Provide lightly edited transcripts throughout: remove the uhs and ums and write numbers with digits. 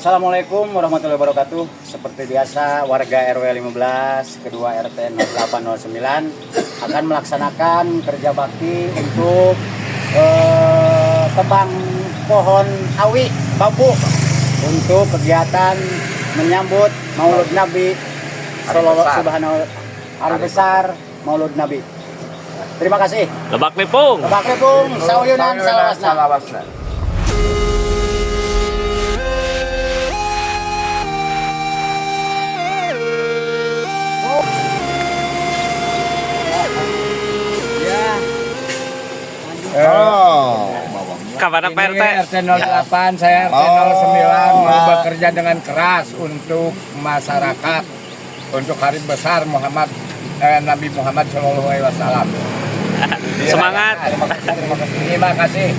Assalamualaikum warahmatullahi wabarakatuh. Seperti biasa, warga RW 15, kedua RT 0809 akan melaksanakan kerja bakti untuk tebang pohon awi bambu untuk kegiatan menyambut Maulud Nabi Hari besar. Subhanahu hari besar Maulud Nabi. Terima kasih. Lebak Lipung. Lebak Lipung, sauyunan salawasna. Salawasna. Oh. Kapan Pak Ini RT? RT 08, saya RT 09 mau bekerja dengan keras untuk masyarakat, untuk hari besar Muhammad Nabi Muhammad Shallallahu Alaihi Wasallam. Semangat. Terima kasih.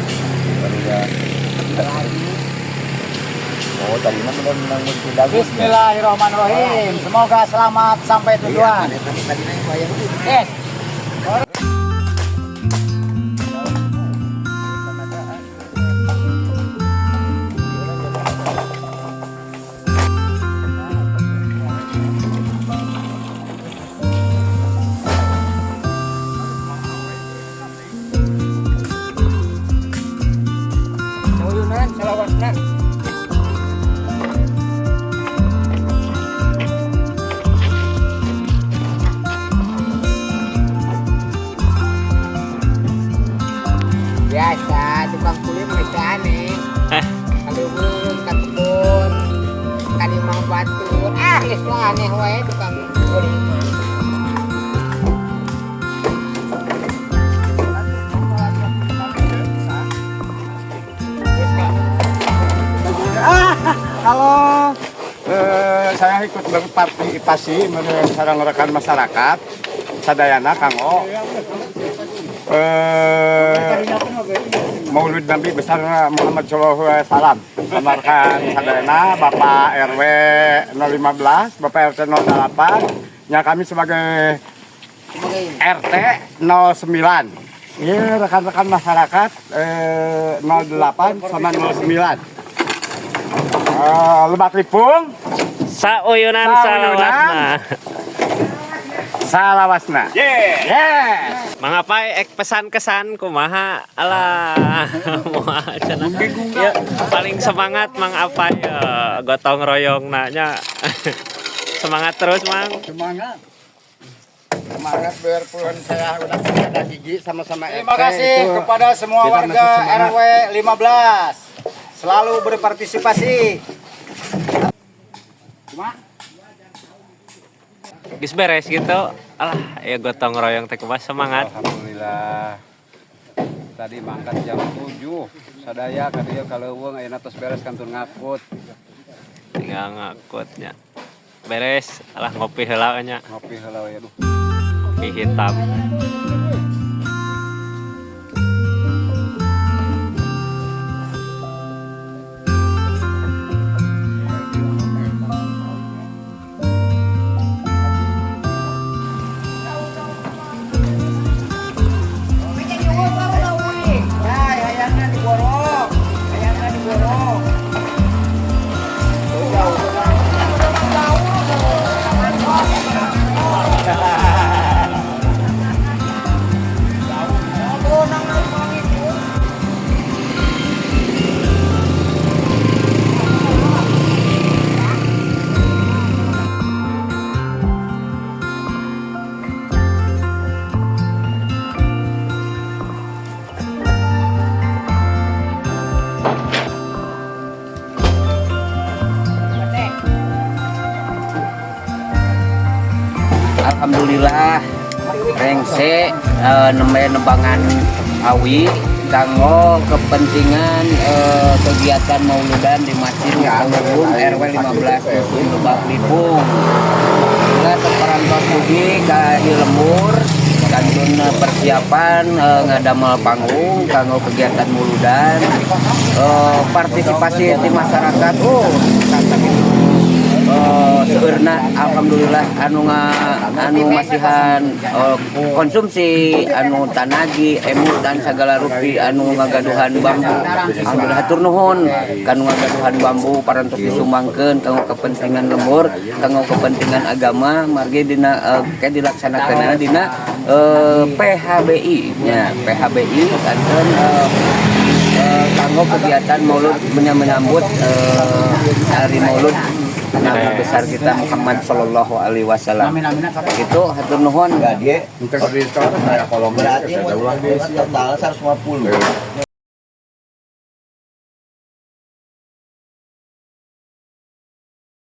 Oh, tadi mah udah menang dagus. Bismillahirrahmanirrahim. Semoga selamat sampai tujuan. Yes. Sauyunan salawasna. Biasa tukang kuli mereka aneh, kalau belum ka kebun kan imah batur, ah geus lah, aneh wae tukang kuli mah. Halo. Saya ikut berpartisipasi sareng rekan masyarakat sadayana kanggo Maulud Nabi besar Muhammad Shallallahu Alaihi Wasallam. Rekan sadayana, Bapak RW 015, Bapak RT 08, ya kami sebagai RT 09. Ini rekan-rekan masyarakat 08 sama 09. Lebak Lipung, Sauyunan Sauyunan. salawasna. Salawasna. Yes. Mang Apai ek pesan kesan kumaha, alah, moal cenah. Ya, paling semangat Mang Apai gotong royong nanya. Semangat terus, Mang. Semangat. Semangat biarpun saya udah tidak ada gigi sama-sama Terima RT kasih itu kepada semua kita warga masih semangat. RW 15. Selalu berpartisipasi. Cuma Geus beres gitu. Alah, ya gotong royong teh kumaha, semangat. Alhamdulillah. Tadi mangkat jam 7. Sadaya ka dieu ka leuweung, ayeuna tos beres kantun ngakut. Tinggal ngakutnya. Beres, alah, ngopi heula nya. Ngopi heula we aduh. Kopi hitam. Hayangna diborong, hayangna diborong. Alhamdulillah rengse nembe nebangan awi kanggo kepentingan kegiatan mauludan di Masjid Ulum RW 15 Dusun Lebak Lipung. Alhamdulillah teparantos dugi ka di lembur kantun persiapan ngadamel panggung kanggo kegiatan muludan. Partisipasi di masyarakat, oh, Seueurna alhamdulillah anu masihan konsumsi, anu tanagi, emutan segala rupi, anu ngagaduhan bambu. Alhamdulillah, hatur nuhun kanu ngagaduhan bambu parantos disumbangkeun kanggo kepentingan lembur, kanggo kepentingan agama. Margi dina kayak dilaksanakeun dina PHBI nya, PHBI kanten kanggo kegiatan maulud, menyambut hari maulud Nabi besar kita Muhammad Sallallahu Alaihi Wasallam. Itu, hatur nuhun. Berarti total 150.